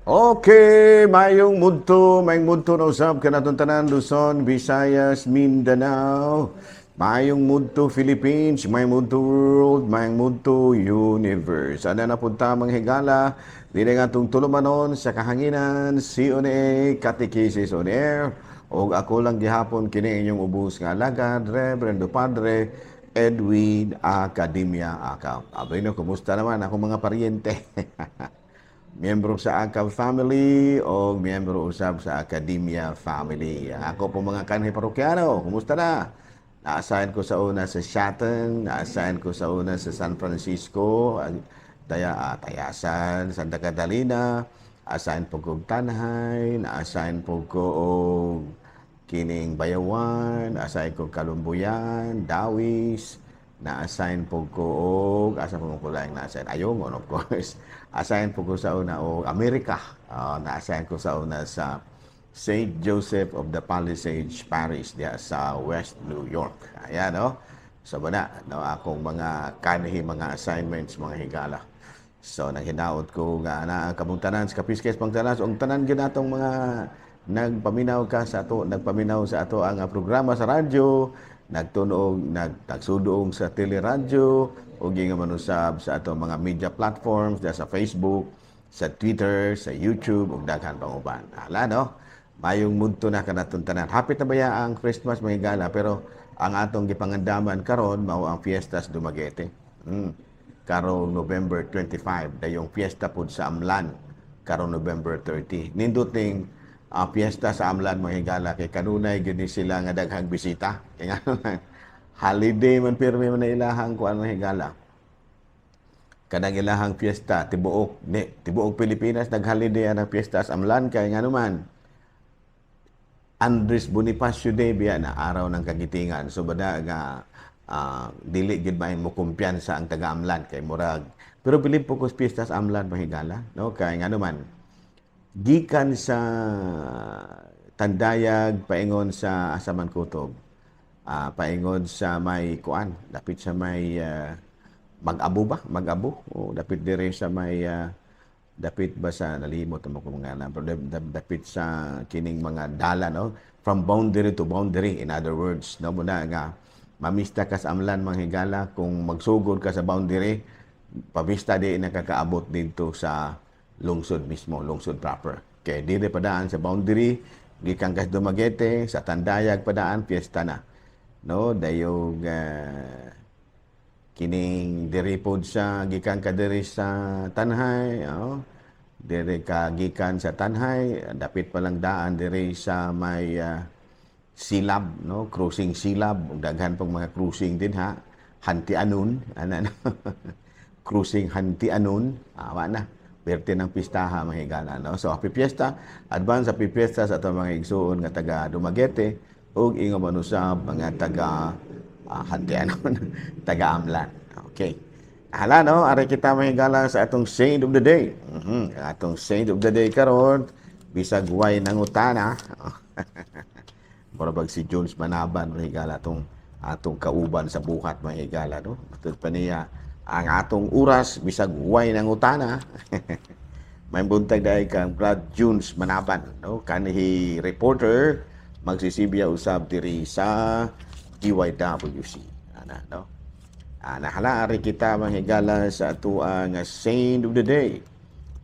Okay, mayong mudto na usab kanatong tanan, Luzon, Visayas, Mindanao. Mayong mudto, Philippines, mayong mudto, world, mayong mudto, universe. Ana na punta, mga higala, dili nga atong tulumanon sa kahanginan, CONA Catechesis on Air. Og ako lang gihapon kini inyong ubos nga alagad, Reverendo Padre Edwin Academia Acap. Abay no, kumusta naman ako mga paryente? Miyembro sa ACAP family o miyembro usab sa Academia family. Ako po mga kanhi parokyano, kumusta na? Na-assign ko sa una sa Shaton, na-assign ko sa una sa San Francisco, Tayasan, Santa Catalina, assign po ko og Tanjay, na-assign po ko og kining Bayawan, assign ko Calumbuyan, Dawis, na-assign po ko og asa po ko lang na-assign, Ayungon, of course. Assign po ko sa una og Amerika. Na-assign ko sa una sa St. Joseph of the Palisades Parish diya sa West New York. Ayan, no? So, ba no, akong mga kanhi mga assignments, mga higala. So, naghinaot ko nga na kamong tanan sa Kapiskes pangtanas ug tanan gyud natong mga nagpaminaw sa ato ang programa sa radyo, nagtunog, nagsudoong sa teleradyo ug nga manusab sa ato mga media platforms diya sa Facebook, sa Twitter, sa YouTube ug daghan pang uban. Hala, no? Mayong mudto na kanatong tanan. Hapit na baya ang Christmas, mga higala, pero ang atong gipangandaman karon mao ang Fiestas Dumaguete. Karong November 25, dayong fiesta pud sa Amlan karong November 30. Nindot ning fiesta sa Amlan, mga higala, kay kanunay gyud ni sila nga daghang bisita. Kay nga holiday man pirmi man na ilahang kuan, mga higala, kanang ilahang fiesta, tibuok ni tibuok Pilipinas nag-holiday ang fiesta sa Amlan kay ngano man, Andres Bonifacio Day biya na, Araw ng Kagitingan. So bada nga dili gid may mo kumpiyansa ang taga-Amlan kay murag, pero bilib po ko sa fiesta sa Amlan, mga higala, no, kay ngano man, gikan sa Tandayag paingon sa Asaman Kutob, paingon sa may kuan, dapit sa may Mag-abo ba? Mag-abo? O, dapit dire sa may dapit ba sa, nalimot mo ko mga ngalan, pero dapit sa kining mga dala, no, from boundary to boundary, in other words, no, muna nga mamista ka sa Amlan, mga higala, kung magsugod ka sa boundary pabista, di nakakaabot dito sa lungsod mismo, lungsod proper, kay dire padaan sa boundary gikan kas Dumaguete sa Tandayag padaan, fiesta na, no. Dayog kining diri pod sa gikan ka diri sa Tanjay, oh, diri ka gikan sa Tanjay, dapit pa lang daan diri sa may Silab, no, crossing Silab ug daghan pang mga crossing din ha, Hantianon ana, no? Crossing Hantianon, awa na perte ng pistaha, mga higala, no. So happy fiesta, advance happy fiesta sa atong mga igsuon nga taga Dumaguete ug ingon man usab mga taga Hantianon, taga Amlan. Okay. Hala, no, ari kita, mga higala, sa atong saint of the day. Ang atong saint of the day karon bisag way nangutana. Mura bag si Jones Manaban, mga higala, atong atong kauban sa buhat, mga higala, no. Matud pa niya ang atong oras bisag way nangutana. May buntag dahil kang Brad Junes Manaban, no? Kanhi reporter magsisibya usab diri sa DYWC. Ana, no? Nahala ari kita, mga higala, sa atoang saint of the day.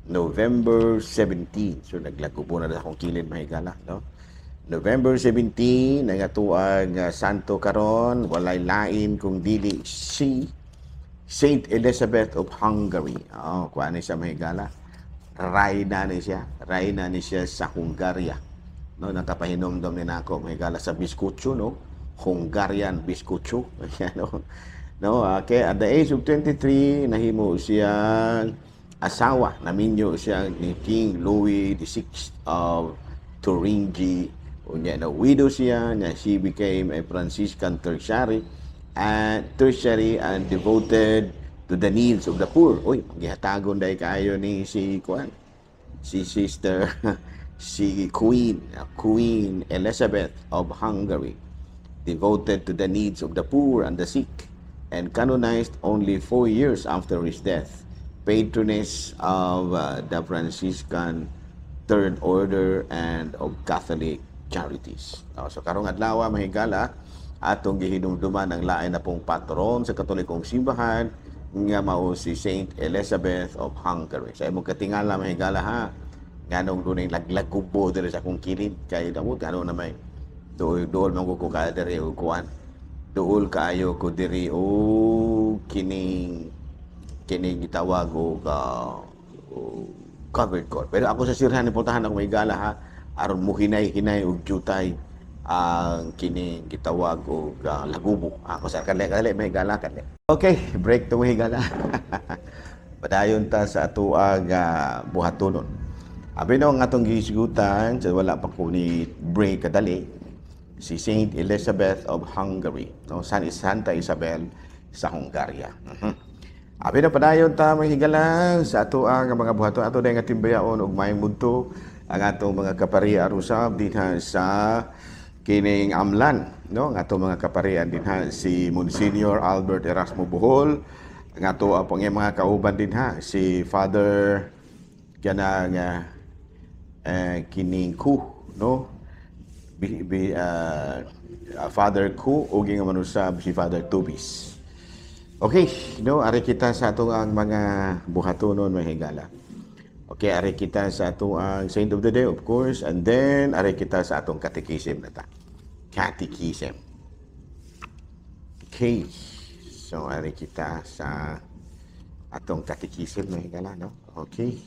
November 17. So naglagubo na akong kilid, mga higala, no? November 17, ang atoang santo karon walay lain kung dili si Saint Elizabeth of Hungary. Oh, kuha ni siya, mga higala. Rayna ni siya. Rayna ni siya sa Hungaria. No, nakapahinomdom ni nako, mga higala, sa biskutso, no? Hungarian biskutso. Ayan, no? No, okay, at the age of 23, nahimo siya asawa, naminyo siya ni King Louis VI of Thuringia. Unya na widow siya, na she became a Franciscan tertiary and devoted to the needs of the poor. Uy, gihatagon dai kaayo ni si kuan, si sister, si Queen Elizabeth of Hungary, devoted to the needs of the poor and the sick, and canonized only 4 years after his death, patroness of the Franciscan Third Order and of Catholic Charities. Oh, so karong adlaw, mahigala, atong gihinumduman ang lain na pong patron sa Katolikong Simbahan nga mao si Saint Elizabeth of Hungary. Sa imong katingala, mahigala ha, nganong dunay laglagubo diri sa akong kilid, kay damo ngano na may duol duol man ko ka diri og kuan. Duol kaayo ko diri o kining kining gitawag og covered court. Pero ako sa sirhan ni puntahan ako, mahigala ha, aron muhinay-hinay og jutay ang kining gitawag og lagubo. Ako sa kali kali, mahigala, kali. Okay, break to, mahigala. Padayon ta sa atoang buhatonon. Abi no ang atong gihisgutan sa wala pa ko ni break kadali, si Saint Elizabeth of Hungary, no, Santa Isabel sa Hungaria. Abi na padayon ta, mahigala, sa ato ang mga buhaton. Ato dayong timbayaon og maayong budto ang atong mga kaparian usab dinha sa kining Amlan, no, ang atong mga kaparian dinha si Monsignor Albert Erasmo Bohol, ang ato ang mga kauban dinha si Father kanang kining Ku, no, bi, bi, Father Ku ug nga manusab si Father Tubis. Okay, no, ari kita sa atong ang mga buhatonon, mahigala. Okay, ari kita sa atong ang Saint of the Day, of course, and then ari kita sa atong catechism na ta. Catechism. Okay. So ari kita sa atong catechism, mahigala, no? Okay.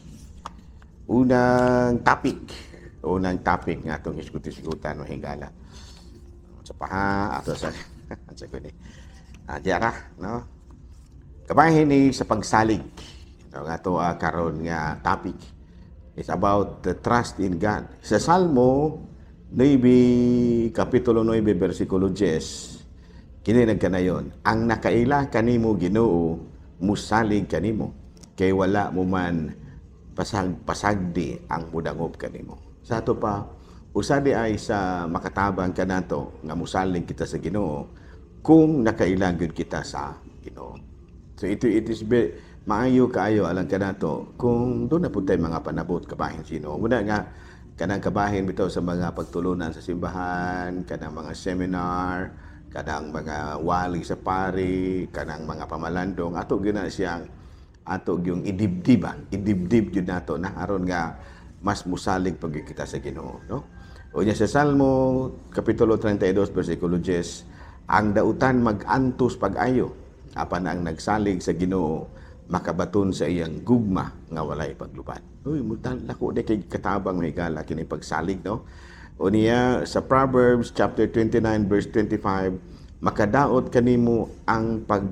Unang topic. Unang topic nga atong hisgut-hisgutan, mahigala. Sa paha, ato sa sa kuni. Ah, diara, no? Kabahin ni sa pagsalig. Ito nga to karon nga topic is about the trust in God. Sa Salmo 9, Kapitulo 9, versikulo 10, kini nagkanayon, "Ang nakaila kanimo, Ginoo, musalig kanimo, kay wala mo man pasagdi ang mudangop kanimo." Sa ato pa, usa di ay sa makatabang kanato nga musalig kita sa Ginoo kung nakaila gyud kita sa Ginoo. So ito it is be, maayo kaayo alang kanato kung duna pud tay mga panabot kabahin sino. Muna nga kanang kabahin bitaw sa mga pagtulunan sa simbahan, kanang mga seminar, kanang mga wali sa pari, kanang mga pamalandong, ato gyud na siyang ato yung idibdib ba, idibdib gyud nato na aron nga mas musalig pag kita sa Ginoo, no? O niya sa Salmo kapitulo 32 bersikulo 10, "Ang dautan mag-antos pag-ayo, apan ang nagsalig sa Ginoo makabaton sa iyang gugma nga walay paglubad." Uy, mutan lako di kay katabang, mahigala, kini pagsalig, no? O niya sa Proverbs chapter 29 verse 25, "Makadaot kanimo ang pag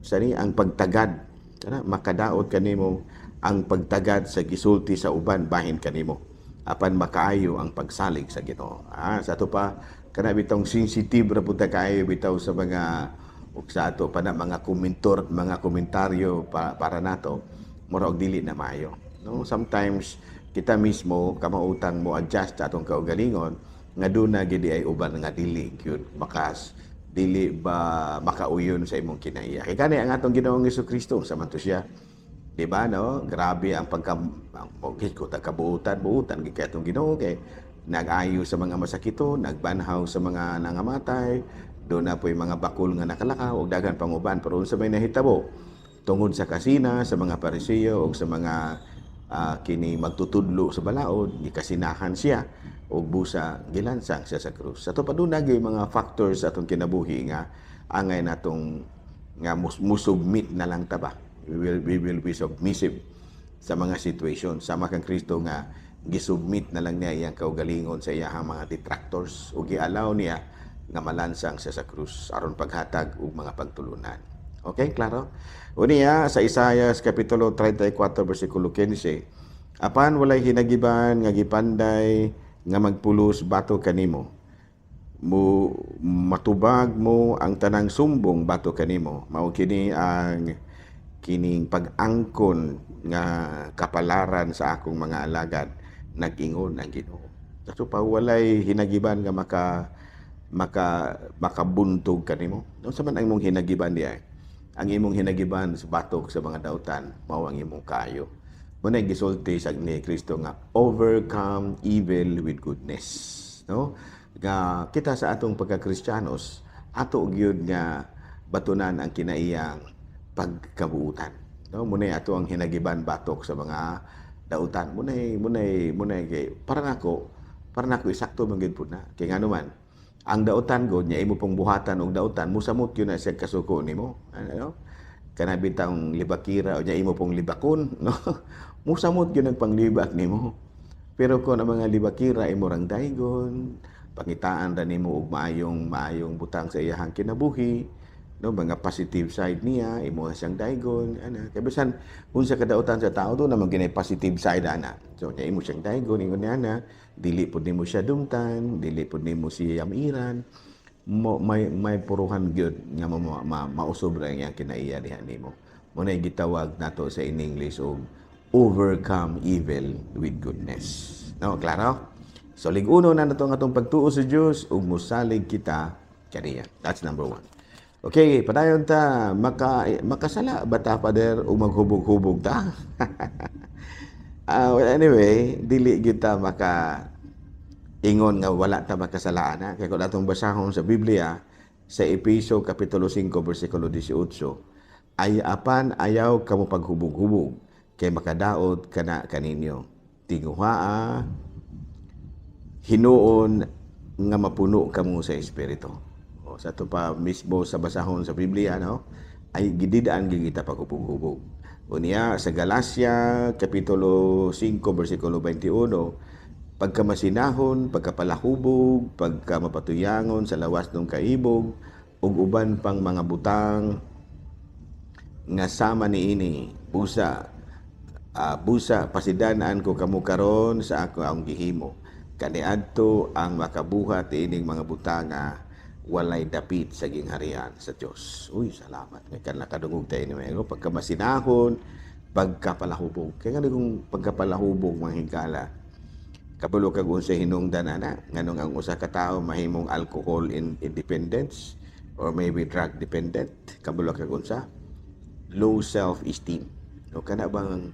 sani ang pagtagad." Kana, "Makadaot kanimo ang pagtagad sa gisulti sa uban bahin kanimo, apan makaayo ang pagsalig sa Ginoo." Ah, sa ato pa kana bitong sensitive ra pud ta kaayo bitaw sa mga ug sa ato pa na mga komentor, mga komentaryo para nato mura og dili na maayo, no? Sometimes kita mismo kamautan mo adjust sa atong kaugalingon nga duna gid ay uban nga dili gyud makas dili ba makauyon sa imong kinaiya. Kay kani ang atong Ginoong Kristo sa man to siya. Di ba, no? Grabe ang pagka ang ko kabuutan, buutan gid kay atong Ginoo kay nag-ayo sa mga masakito, nagbanhaw sa mga nangamatay, duna po'y mga bakul nga nakalakaw ug daghan pang uban, pero unsa may nahitabo tungod sa kasina sa mga Pariseo ug sa mga kini magtutudlo sa balaod, gikasinahan siya ug busa gilansang siya sa krus. Sa ato pa duna gyud mga factors sa atong kinabuhi nga angay natong nga musubmit na lang ta ba. We will be submissive sa mga situation sama kang Kristo nga gisubmit na lang niya iyang kaugalingon sa iyahang mga detractors ug gialaw niya nga malansang siya sa krus aron paghatag og mga pagtulunan. Okay, klaro? Unya sa Isaias kapitulo 34 bersikulo 15, "Apan walay hinagiban nga gipanday nga magpulos batok kanimo. Mo matubag mo ang tanang sumbong batok kanimo. Mao kini ang kining pag-angkon nga kapalaran sa akong mga alagad, nag-ingon ang Ginoo." So pa walay hinagiban nga maka maka makabuntog kanimo. Unsa man ang imong hinagiban diay? Ang imong hinagiban sa batok sa mga dautan mao ang imong kaayo. Mao na gisulti sa ni Kristo nga "Overcome evil with goodness," no? Nga kita sa atong pagka-Kristiyanos, ato gyud nga batunan ang kinaiyang pagkabuutan, no? Mao ato ang hinagiban batok sa mga dautan. Munay kay para nako isakto man gyud pud na. Kay ngano man, ang dautan gud nya imo pong buhatan og dautan, musamot gyud na siya kasuko nimo, ano? Kana bitang libakira o nya imo pong libakon, no? Musamot gyud ang panglibak nimo. Pero kung ang mga libakira imo rang daygon, pangitaan ra nimo og maayong maayong butang sa iyahang kinabuhi, no, mga positive side niya imo siyang daygon ana. Kay bisan unsa kadautan sa tao, duna man gyud positive side ana. So nya imo siyang daygon ingon niya na dili pud nimo siya dumtan, dili pud nimo siya yamiran mo, may puruhan gyud nga ma, ma, mausab ra ang kinaiya diha nimo. Mao na gitawag nato sa in English og "Overcome evil with goodness," no? Klaro? So lig-uno na nato ang atong pagtuo sa Dios ug mosalig kita kaniya. That's number one. Okay, padayon ta. Makasala ba ta, Father, ug maghubog-hubog ta? Well, anyway, dili kita maka ingon nga wala ta makasalaan ha. Kay kung atong basahon sa Biblia sa Epeso kapitulo 5 bersikulo 18 ay, "Apan ayaw kamo paghubog-hubog kay makadaot kana kaninyo. Tinguhaa hinuon nga mapuno kamo sa Espiritu." O, sa ato pa mismo sa basahon sa Biblia, no, ay gididaan gid kita paghubog-hubog. Unya sa Galacia kapitulo 5 bersikulo 21, "Pagkamasinahon, pagkapalahubog, pagkamapatuyangon sa lawas ng kaibog, ug uban pang mga butang nga sama niini. Busa pasidan-an ko kamo karon sa ako ang gihimo. Kaniadto ang makabuhat ining mga butang nga walay dapit sa gingharian sa Dios." Uy, salamat. Nga kan nakadungog tayo ni Mayo. Pagkamasinahon, pagkapalahubog. Kaya nga kung pagkapalahubog, mga higala, kabalo kag unsa hinungdan ana, nganong ang usa ka tawo mahimong alcohol in independence or maybe drug dependent? Kabalo kag unsa? Low self-esteem, no? Kana bang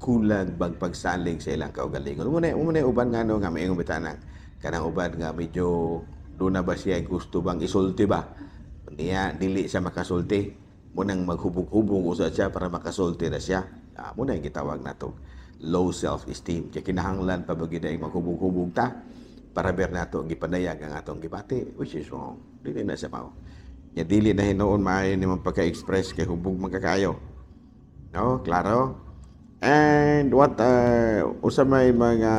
kulag bag pagsalig sa ilang kaugalingon. Mao na uban ngano nga maingon bitaw kanang uban nga medyo duna ba siya gusto bang isulti ba niya, dili siya makasulti, mao nang maghubog-hubog usa siya para makasulti na siya. Mao na gitawag nato low self-esteem. Kaya kinahanglan pa ba gyud ay maghubog-hubog ta para ber nato gipadayag ang atong gibati, which is wrong. Dili na sa mao. Nya dili na hinuon maayo nimo pagka-express kay hubog man kaayo. No, klaro? And what usa may mga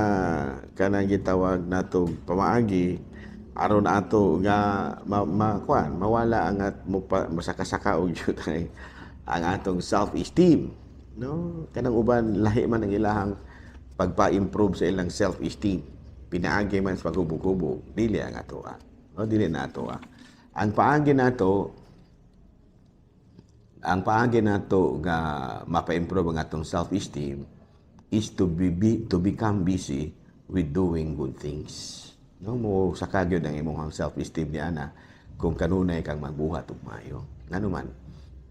kanang gitawag nato pamaagi aron ato nga ma, kuan, mawala ang at mo pa, masaka-saka og jud ang atong self-esteem, no? Kanang uban, lahi man ang ilahang pagpa-improve sa ilang self-esteem, pinaagi man sa paghubog-hubog. Dili ang ato ah. No, dili na ato ah. Ang paagi nato nga mapa-improve ang atong self-esteem is to become busy with doing good things, no? Mo saka gyud ang imong self-esteem ni ana kung kanunay kang magbuhat og maayo. Ngano man,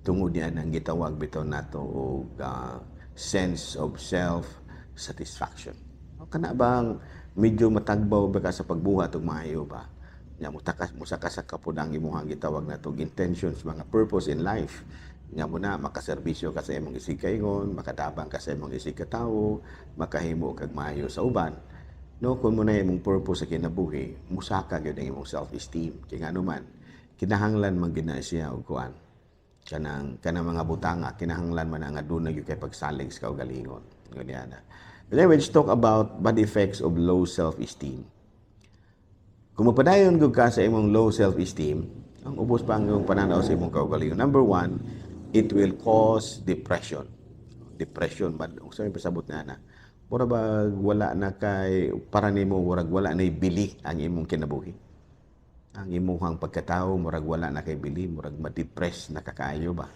tungod niya ang gitawag bitaw nato og sense of self satisfaction. O, kana bang medyo matagbaw ba ka sa pagbuhat og maayo ba? Nya mo takas mo saka sa kapud ang imong gitawag nato intentions, mga purpose in life. Nga mao na makaserbisyo ka sa imong isigkaingon, makatabang ka sa imong isigkatawo, makahimo kag maayo sa uban. No, kung mao na imong purpose sa kinabuhi, musaka gyud ang imong self-esteem. Kay ngano man, kinahanglan man gyud na siya og kuan. Kanang mga butanga, kinahanglan man nga aduna gyud kay pagsalig sa kaugalingon. Ngunyan na. But anyway, let's talk about bad effects of low self-esteem. Kung magpadayon gud ka sa imong low self-esteem, ang ubos pa ang imong pananaw sa imong kaugalingon. Number one, it will cause depression. Depression, bad, unsa may pasabot na na? Mura ba wala na kay, para nimo murag wala na bili ang imong kinabuhi? Ang imong pagkatao, murag wala na kay bili, murag ma-depress na kakayo ba?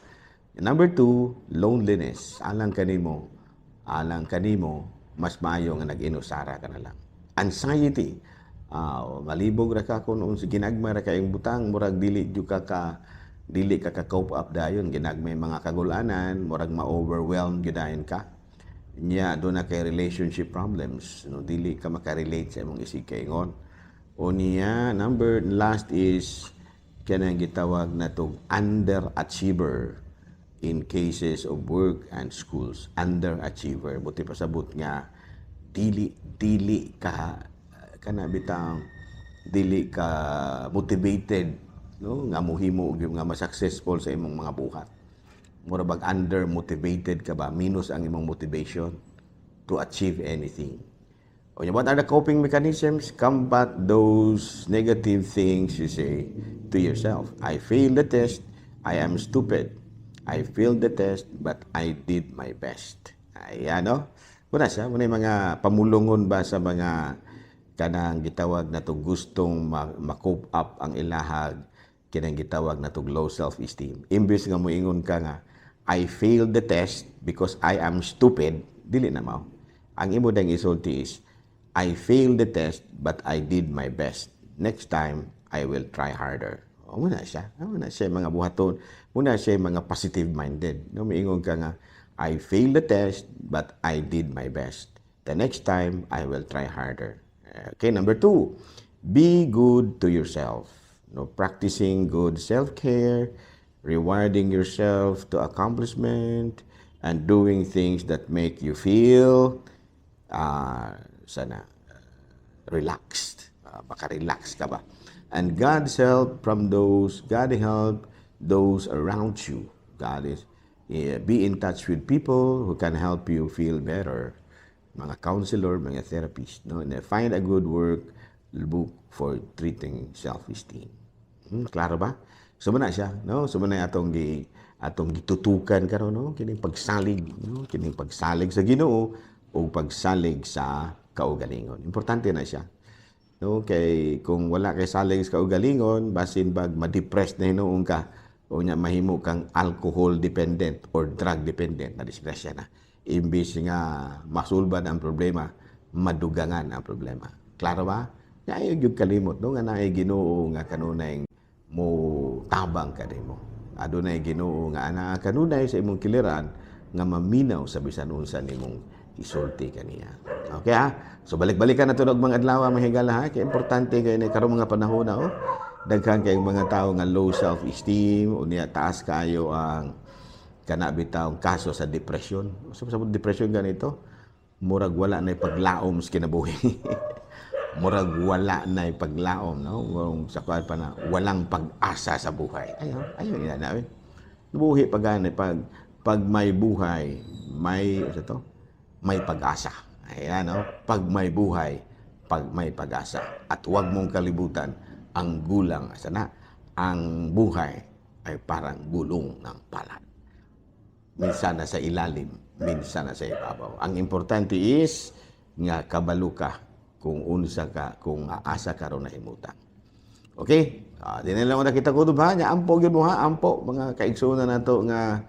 Number two, loneliness. Alang kanimo, mas maayo nga nag-inusara ka na lang. Anxiety. Malibog ra ka kung unsa ginagmay ra kayong butang, murag dili ka ka cope up dayon, ginagmay mga kagulanan, murag ma-overwhelm gyud dayon ka. Nya duna kay relationship problems, no? Dili ka makarelate sa imong isigkaingon. O niya, number last is kanang gitawag natong underachiever in cases of work and schools. Underachiever, buot pasabot nga dili dili ka kana bitang dili ka motivated, no, nga mohimo gyud nga ma-successful sa imong mga buhat. Mura bag under motivated ka ba, minus ang imong motivation to achieve anything. O what are the coping mechanisms? Combat those negative things you say to yourself. "I failed the test. I am stupid. I failed the test, but I did my best." Ayan, no? Muna siya, muna yung mga pamulungon ba sa mga kanang gitawag na to gustong ma-cope up ang ilahag kinang gitawag na tong low self-esteem. Imbes nga moingon ka nga, "I failed the test because I am stupid," dili na mao. Ang imo dang isulti is, "I failed the test, but I did my best. Next time, I will try harder." O, muna siya. Muna siya mga buhaton. Muna siya mga positive minded. No, miingon ka nga, "I failed the test, but I did my best. The next time, I will try harder." Okay, number two, be good to yourself. No, practicing good self-care, rewarding yourself to accomplishment, and doing things that make you feel sana relaxed. Baka relax ka ba? And God's help from those, God help those around you. God is, yeah, be in touch with people who can help you feel better. Mga counselor, mga therapist. No? And find a good work book for treating self-esteem. Klaro ba? So na siya, no? So na atong gitutukan karon, no? Kining pagsalig, no? Kining pagsalig sa Ginoo o pagsalig sa kaugalingon. Importante na siya. No, kay kung wala kay salig sa kaugalingon, basin bag ma-depressed na hinuon ka o nya mahimo kang alcohol dependent or drug dependent, na disgrasya na. Imbis nga masulbad ang problema, madugangan ang problema. Klaro ba? Ayaw gyud kalimot, no, nga naay Ginoo nga kanunay mo tabang kanimo. Adunay Ginoo nga anaa kanunay sa imong kiliran nga maminaw sa bisan unsa nimong isulti kaniya. Okay ha? So balik-balikan na og mga adlaw, mga higala, ha. Kay importante kay ni karong mga panahon na, oh. Daghan kay mga tao nga low self-esteem unya taas kaayo ang kana bitawng kaso sa depression. So sa depression ganito, murag wala na paglaom sa kinabuhi. Murag wala na paglaom, no? Kung sa kuan pa na walang pag-asa sa buhay. Ayo, ayo ina na. Buhi pa gani pag may buhay, may ano to? May pag-asa. Ayan, no? Pag may buhay, pag may pag-asa. At huwag mong kalibutan, ang gulang, sana, ang buhay ay parang gulong ng palad. Minsan nasa ilalim, minsan nasa ibabaw. Ang importante is nga kabalo ka kung unsa ka, kung asa ka ron nahimutang. Okay? Di na lang kita kutob ha. Nya ampo gyud mo ha, ampo mga kaigsuonan nato nga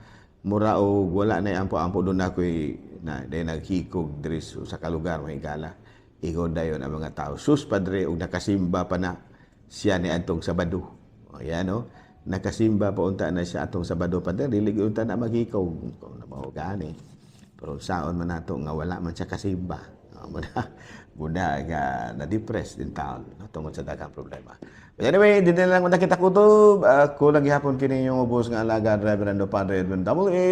mura og wala na ampo-ampo. Doon ako'y na day naghikog diri sa kalugar, mga higala. Ingon dayon ang mga tao, "Sus padre, og nakasimba pa na siya ni atong Sabado." O yan, no? Nakasimba pa unta na siya atong Sabado, padre, dili gyud unta na maghikog. Kung na gani. Pero saon man nato nga wala man siya kasimba. Muna nga na-depress din taon, no, tungod sa daghang problema. But anyway, di na lang muna kita kutob. Ako lang gihapon kini yung ubos nga alagad, Reverendo Padre Edwin double A.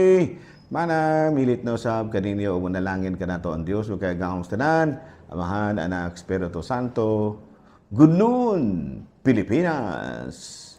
Mana, milit na usab kaninyo ug manalangin kanato ang Dios ug kay gahom tanan, Amahan, Anak, Espiritu Santo. Good noon, Pilipinas!